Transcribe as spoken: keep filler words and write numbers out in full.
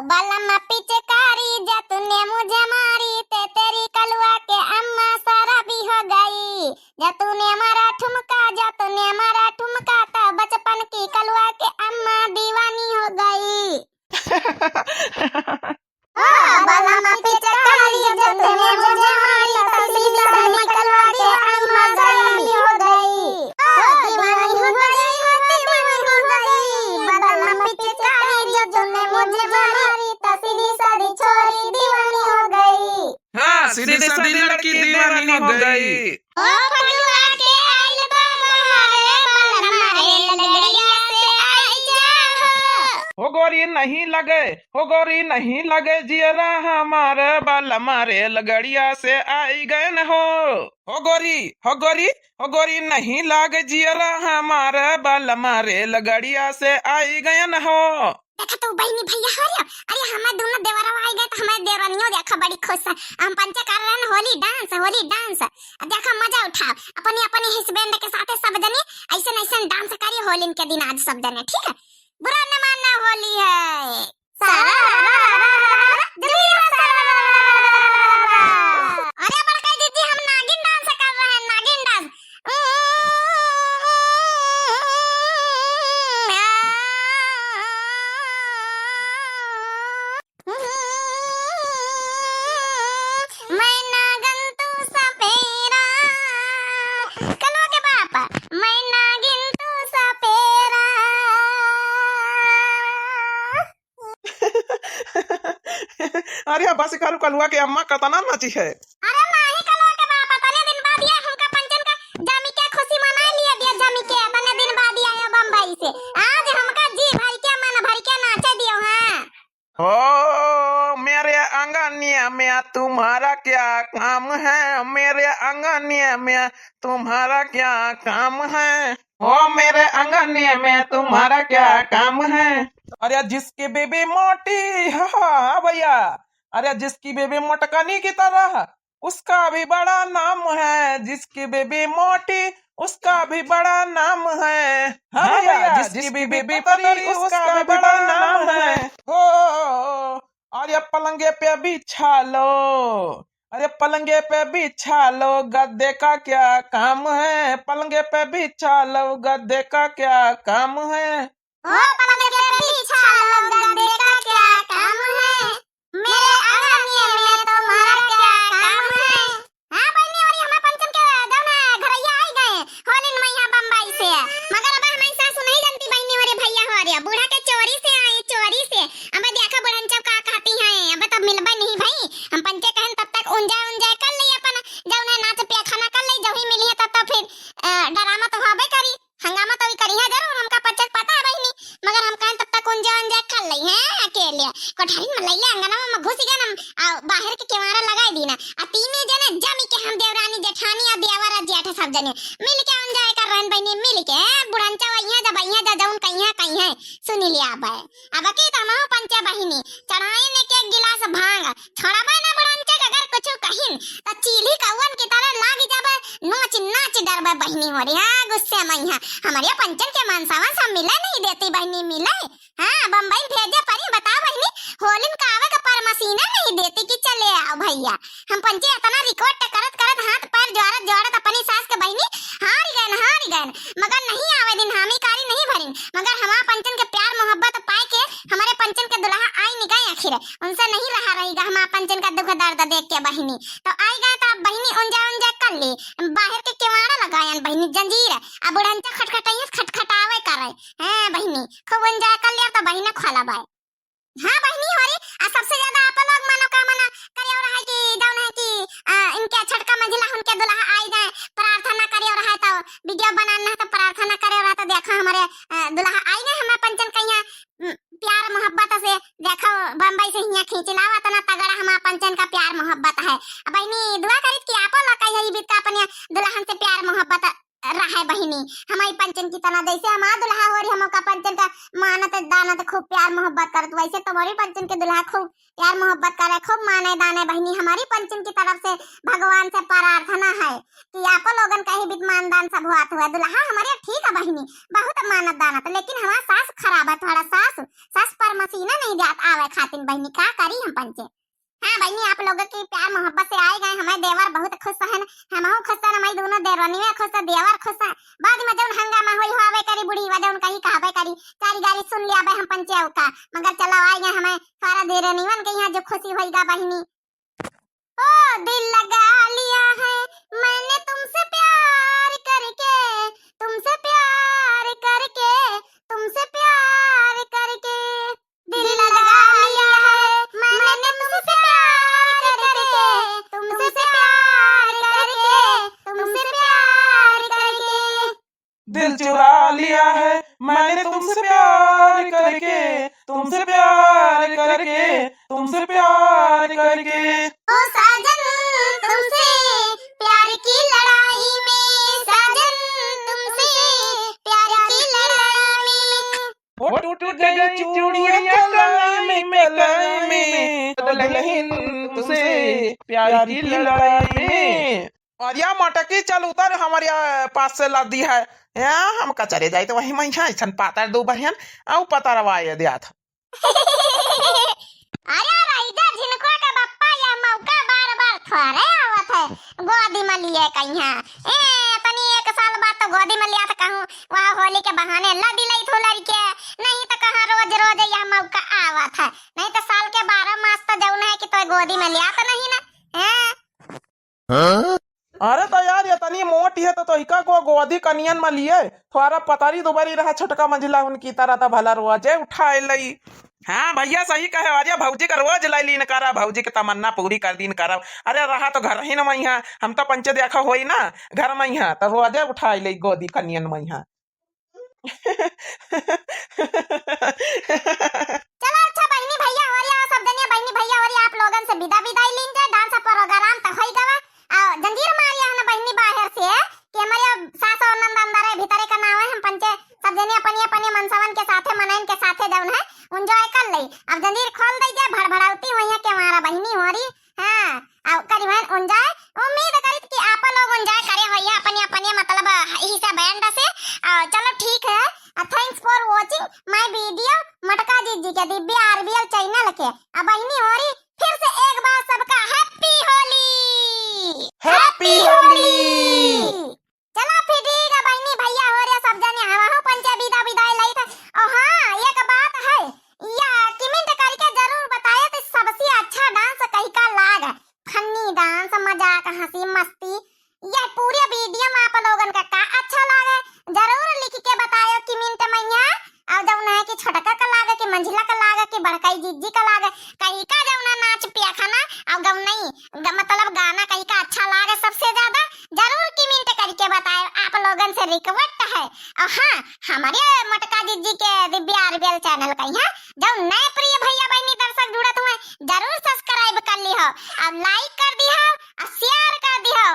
बलम पिचकारी जो तूने मुझे मारी, ते तेरी कलुआ के अम्मा शराबी हो गई। जो तूने मारा ठुमका, जो तूने मारा ठुमका, तो बचपन की कलुआ के अम्मा दीवानी हो गई। ओ बलम पिचकारी जो तूने मुझे मारी, तो तेरी कलुआ के अम्मा दीवानी हो गई। ओ दीवानी हो गई, ओ दीवानी हो गई। बलम पिचकारी जो तूने मुझे मारी, तो सीधी सादी छोरी दीवानी हो गई। हाँ, सीधी सादी लड़की दीवानी हो गई। ओ फगुआ के आइल बा बहारे, बलमा रेलगड़िया से आई जा हो। हो गोरी नहीं लगे, हो गोरी नहीं लगे जियरा हमार, बलमा रेलगड़िया से आई गयन हो। हो गोरी, हो गोरी, हो गोरी नहीं लागे जियरा हमार, बलमा रेलगड़िया से आई गयन हो। देखा तो बहिनी भइया हो रे, अरे हमार दुनो देवरवा आई गए तो हमार देवरनियो देखा बड़ी खुश है। हम पंचे कर रहे हैं होली डांस, होली डांस। अब देखा मजा उठाओ अपनी अपनी husband के साथे सब जनी ऐसे ऐसे डांस करिए होली के दिन आज सब जने, ठीक है? बुरा न मानना, होली है। सारा अरे बड़का दीदी, हम नागिन डांस कर रहे हैं, नागिन डांस। मैं नागन तू सपेरा, कलवा के बाप, मैं नागिन तू सपेरा। अरे बस करू, कलुआ के अम्मा कतना नाची है। अरे नाही कलुआ के बाप, तने दिन बाद ये हमका पंचन का जमी के खुशी मनाए लिए दिया, जमी के तने दिन बाद ये आया बम्बई से। आज हमका जी भर के मन भर के नाचे दियो, हाँ। हो मेरे अंगनिया में तुम्हारा क्या काम है, मेरे अंगनिया में तुम्हारा क्या काम है, हो मेरे अंगनिया में तुम्हारा क्या काम है। अरे जिसकी बीबी मोटी, हाँ, हाँ, हाँ भइया, अरे जिसकी बीबी मोटकनी की तरह, उसका भी बड़ा नाम है, जिसकी बीबी मोटी, उसका भी बड़ा नाम है। हाँ हाँ भइया, भइया, जिसकी जिसकी बीबी बीबी पतरी, पतरी, उसका उसका भी भी बड़ा बड़ा नाम नाम है। है। हो, अरे पलंगे पे बिछा लो, अरे पलंगे पे बिछा लो, गद्दे का क्या काम है, पलंगे पे बिछा लो, गद्दे का क्या काम है। ओ पलंग पे बिछा लो, गद्दे का क्या काम है? मेरे अंगने में तुम्हारा क्या काम है? हाँ बहिनी, अरे हमार पंचन के जौन है घरैया आई गए होलिन में यहाँ बम्बई से, मगर अब हमारी सासू नहीं जानती बहिनी, अरे भइया हो रे, बूढ़ा के चोरी से आई, चोरी से। अब देखा बुढ़न सब का कहती हैं, अब तब मिलबे नहीं भाई, हम पंचे कहन तब तक उंजा उंजा कर ली अपन, जौन है नाच पे खाना कर ली, जब ही मिली है तब तो फिर अ, डरामा तो होबे करी। हंगामा तो भी करिहे जरूर, हमका पचक पता है बहिनी, मगर हम कहें तब तक उंजा उंजा कर लई हैं अकेले। कोठरिन में लैले अंगनवा में घुस गए हम, आ बाहर के केवाड़ा लगाई दीना। आ तीने जने जमी के हम देवरानी जेठानी आ देवर आ जेठ सब जने मिल के उंजा कर रहन बहिनी, मिल के बुढ़नचा वहिया जा बहिया जा जौन कहिया कहिया सुनी लिया बे। अब के तो हमहू पंचे बहिनी चढ़ाई ने के गिलास भांग छोड़बे ना बुढ़नचा के अगर कुछ कहिन त चील्ही कौवन की तरह लाग जाबे। नोच नाच डरबे बहिनी हो रे, हाँ, गुस्से में यहाँ। हमरे पंचन के मनसावन सब मिले नहीं देती बहिनी, मिले। हाँ, बम्बई भेजे परी, बताओ बहिनी, होलिन का आवे का परमसीना नहीं देती कि चले आओ भइया। हम पंचे इतना request करत करत, हाथ पैर जोड़त जोड़त अपनी सास के बहिनी हार गए, हार गए, मगर नहीं आवे दिन हामी कारी नहीं भरिन। मगर हमार पंचन के प्यार मोहब्बत पाए के हमरे पंचन के दुल्हा आई निकाय आखिर। उनसे नहीं रहा रही गा हमार पंचन का दुख दर्द देख के बहिनी। तो आई गए तो अब बहिनी उंजा उंजा कर ली, बाहर के केवाड़ा लगायन बहिनी जंजीर, अब बुढ़नचा खटखटैया खटखटावे करे। हैं बहिनी, खूब उंजा कर लिया तो बहिनी खोला बाय। हाँ बहिनी हो रे, आ सबसे ज्यादा आप लोग मनोकामना करे और है कि जौन है कि आ, इनके छटका मंझिला उनके दुल्हा आई जाए, प्रार्थना करे और है तो video बनाना है तो प्रार्थना करे और है तो देखो हमारे आ, दुल्हा आई गए हमारे पंचन कहिया। उम, प्यार मोहब्बत से देखो बम्बई से हियाँ खींच लाओ, इतना तगड़ा हमार पंचन का प्यार मोहब्बत है। अब बहिनी दुआ करित कि आपो लोग का यही बीत का अपने दुल्हन से प्यार मोहब्बत रहे बहिनी, हमरी पंचन की तरह। जैसे हमार दुल्हा होरी हमका पंचन का मानत दानत खूब प्यार मोहब्बत करत, वैसे तुम्हरी पंचन के दुल्हा खूब प्यार मोहब्बत करे, खूब माने दाने बहिनी। हमरी पंचन की तरफ से भगवान से प्रार्थना है कि आपो लोगन का ही विद्यमान दान सब हुआ हुआ। दुल्हा हमरे ठीक है बहिनी, बहुत मानत दानत, लेकिन हमार सास खराब है, थोड़ा सास, सास पर मसीना नहीं जात आवे खातिन बहिनी, का करी हम पंचे। हाँ बहिनी, आप लोगों की प्यार मोहब्बत से आए गए हमारे देवर बहुत खुश हैं, हमहू खुश हैं, हमारी दोनों देवरनिया खुश है, देवर खुश है। बाद में जौन हंगामा होई होवे करी, बुढ़ी वा जौन कही कहबे करी, चारी गारी सुन लिया बे हम पंचे का। मगर चलो आए गए हमें सारा देवरनियन के यहाँ जो खुशी होई गा बहिनी। ओ दिल लगा लिया है मैंने तुमसे प्यार करके, तुमसे प्यार करके, तुमसे प्यार करके। दिल लगा लिया है मैंने तुमसे प्यार करके, तुमसे प्यार करके, तुमसे प्यार करके। दिल चुरा लिया है मैंने तुमसे प्यार करके, तुमसे प्यार करके, तुमसे प्यार करके। ओ साजन तुमसे प्यार की लड़ाई में, साजन तुमसे प्यार की लड़ाई में। वो टूट गई चूड़ियां कलाई में, कलाई में, दुल्हन तुमसे प्यार की लड़ाई में। अरे मटकी, चल उतर हमरे पास से लदी है। यहाँ हम कचरे जाए तो वही मैं यहाँ ऐसन पातर दो बहिन, आऊ पतरवा ये दिया था। अरे रही जा झिनकुआ का बप्पा, यह मौका बार बार थोड़े आवत है गोदी में लिए कहीं। ए, तनी एक साल बाद तो गोदी में लिया था कहूँ, वह होली के बहाने लदी लई थो लड़के, नहीं तो कहाँ रोज रोज यह मौका आवत है, नहीं तो साल के बारह मास तो जौन है कि तो गोदी में लिया तो नहीं ना, हैं? हाँ? अरे तो यार, ये तनी मोटी है तो तोहिका को गोदी कनियन में लिए, थोड़ा पतरी दुबरी रहा छोटका मंझिला उनकी तरह तो भला रोजे उठाए लई। हाँ भैया सही कहे, अरे भौजी का रोज लाई लीन करा, भौजी के तमन्ना पूरी कर दीन करब। अरे रहा तो घर ही न मैहा, हम तो पंचे देखा होई ना घर मैहा, तो रोजे उठाए लई गोदी कनियन मैहा। चलो अच्छा बहिनी भैया होरिया, सब जनिया बहिनी भैया होरिया, आप लोगन से विदा विदाई लीन जाए। डांस प्रोग्राम तो होई गवा, आ जंजीर मारिया है ना बहिनी बाहर से कि हमारे सास और नंद अंदर है, भीतरे का नाव है, हम पंचे सब जने अपनी अपनी मनसवन के साथे मनइन के साथे जौन है एंजॉय कर लई। अब जंजीर खोल दई जाए, भड़भड़ावती हुई है के हमारा बहिनी होरी। हाँ, अब करीबन एंजॉय, उम्मीद करित कि आप लोग एंजॉय करे होइया अपने अपने मतलब हिस्सा बैंड से। आ, चलो ठीक है, thanks for watching my video मटका जिज्जी के दिव्या आरबीएल चैनल के। अब बहिनी होरी फिर से एक बार सबका हैप्पी होली। हैप्पी होली। चला फिर ठीक है बहिनी भैया होरिया सब जने हमहू पंचे विदा विदाई लई था। ओ हाँ, एक बात है, या कमेंट करके जरूर बताए तो सबसे अच्छा डांस कहिका लाग, फनी डांस, मजाक, हंसी, मस्ती, ये पूरे वीडियो में आप लोगन का का अच्छा लागे जरूर लिख के बतायो कमेंट में। और जौन है कि छोटका का लागे कि मंझिला का लागे कि बड़काई जिज्जी का लागे, कहिका जौन नाच पिया खाना और गौनई ग-, मतलब गाना कहिका अच्छा लागे सबसे ज्यादा, जरूर कमेंट करके बताए। आप लोगन से रिक्वेस्ट है। और हाँ, हमारे मटका जिज्जी के दिव्या आरबीएल चैनल का यहाँ जौन नए प्रिय भैया बहिनी दर्शक जुड़त हुए, जरूर सब्सक्राइब कर ली हो और लाइक कर दी हो और शेयर कर दी हो।